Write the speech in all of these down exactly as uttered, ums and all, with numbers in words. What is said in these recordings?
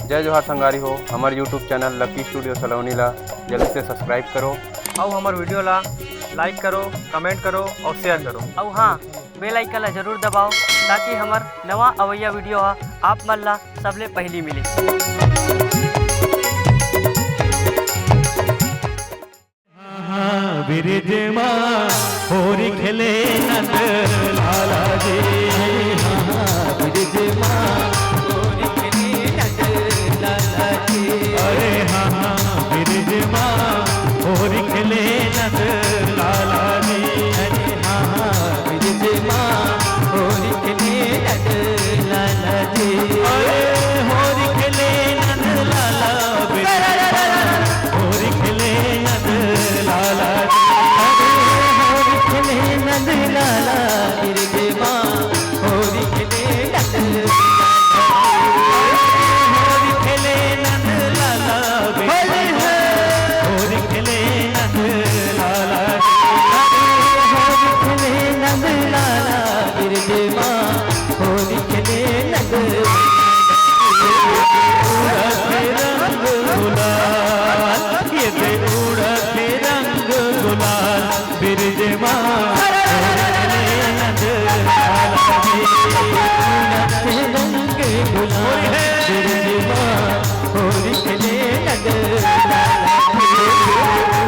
जय जोहार संगवारी हो, हमर YouTube चैनल लकी स्टूडियो सलोनी ला जल्दी से सब्सक्राइब करो। अउ हमर वीडियो ला लाइक करो, कमेंट करो अउ शेयर करो। अउ हाँ, बेल आइकन ला जरूर दबाओ, ताकि हमर नवा अवइया वीडियो ह आप मन ला सबले पहिली मिले। हाँ, हाँ, बिरिज मा होरी खेले नंद लाला जी। हाँ, हाँ, बिरिज मा होरी खेले नंद लाला जी। अरे हाँ, हाँ, बिरिज मा होरी खेले नंद लाला जी। अरे हाँ, हाँ, बिरिज मा होरी खेले नंद लाला जी। अरे होरी खेले नंद लाला बिरिज मा, होरी खेले नंद लाला जी। अरे होरी खेले नंद लाला बिरिज मा, होरी खेले नंद लाला। होरी खेले नंद लाला बिरिज मा, होरी खेले नंद लाला। अरे होरी खेले नंद लाला बिरिज मा, होरी खेले नंद। उड़त रंग गुलाल, ये दे उड़त रंग गुलाल, बिरिज मा होरी खेले नंद लाला जी। उड़त रंग गुलाल, बिरिज मा होरी खेले नंद लाला जी।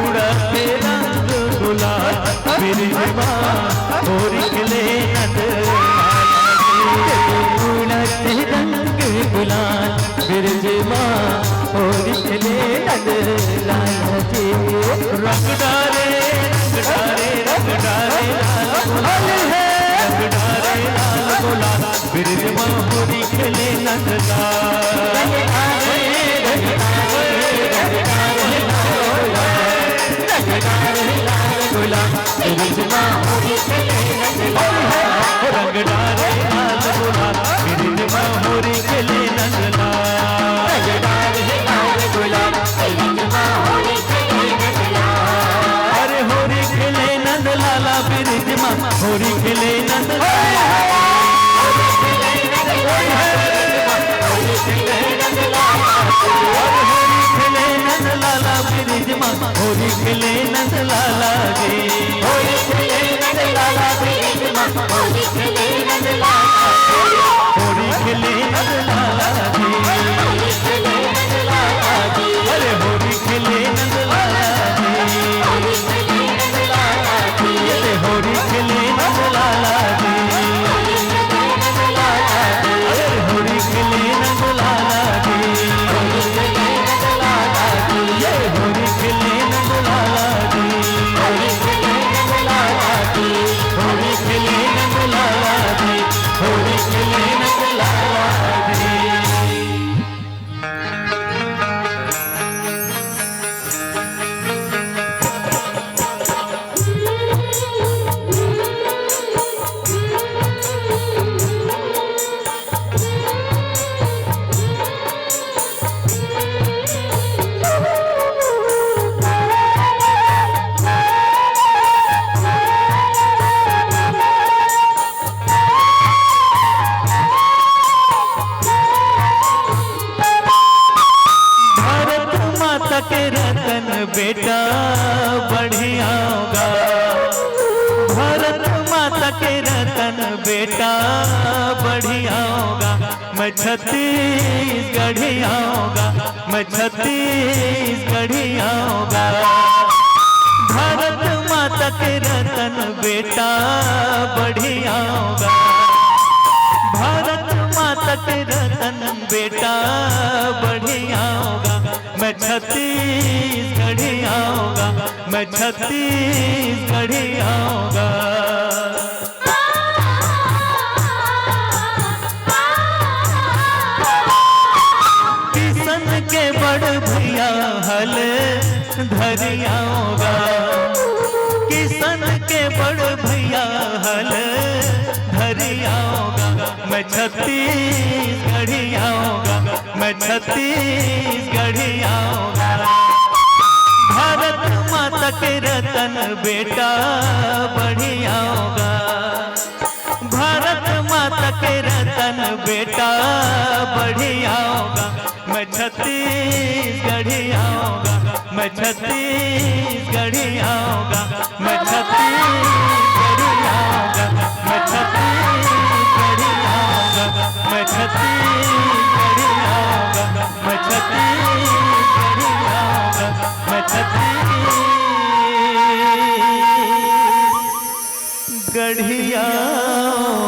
उड़त रंग गुलाल, बिरिज मा होरी खेले नंद लाला जी। उड़त रंग गुलाल, बिरिज मा होरी खेले नंद लाला जी। रंग डारे, रंग डारे, रंग डारे लाल गुलाल। रंग डारे लाल गुलाल, बिरिज मा होरी खेले नंद लाला। रंग डारे, रंग डारे, रंग डारे लाल गुलाल। रंग डारे लाल गुलाल, बिरिज मा होरी खेले नंद लाला। रंग डारे लाल गुलाल, बिरिज मा होरी खेले नंद लाला। रंग डारे लाल गुलाल, बिरिज मा होरी खेले नंद लाला। अरे होरी खेले नंद लाला बिरिज मा, होरी खेले नंद लाला। होरी खेले नंद लाला, अरे होरी खेले नंद लाला बिरिज मा, होरी खेले नंद लाला जी। होरी खेले नंद लाला बिरिज मा, होरी खेले नंद लाला। होरी खेले नंद लाला जी। होरी खेले नंद लाला जी। अरे होरी खेले नंद लाला जी। होरी खेले नंद लाला जी। अरे होरी खेले नंद लाला जी। होरी खेले नंद लाला जी। अरे होरी खेले नंद लाला जी। होरी खेले नंद लाला जी। ये होरी खेले नंद लाला जी। होरी खेले नंद लाला जी। होरी खेले नंद लाला जी। होरी खेले नंद लाला जी। भारत माता के रतन बेटा बढ़िया होगा। भारत माता के रतन बेटा बढ़िया होगा। मैं छत्तीसगढ़िया होगा, मैं छत्तीसगढ़िया होगा। भारत माता के रतन बेटा बढ़िया होगा। भारत माता के रतन बेटा बढ़िया होगा। मैं छत्तीसगढ़िया होगा, मैं छत्तीसगढ़िया होगा। किसन के बड़ भैया हल धरिया होगा। किसन के बड़ भैया हल धरिया होगा। मैं छत्तीसगढ़िया होगा, मैं छत्तीसगढ़िया होगा। भारत माता के रतन बेटा बढ़िया होगा। भारत माता के रतन बेटा बढ़िया होगा। मैं छत्तीसगढ़ी आऊंगा, मैं छत्तीसगढ़ी आऊंगा, मैं छत्तीसगढ़ी आऊंगा, मैं छत्तीसगढ़ी आऊंगा, मैं छत्तीसगढ़ी आऊंगा, मैं छत्तीसगढ़ी आऊंगा, मैं छत्तीसगढ़ी आऊंगा।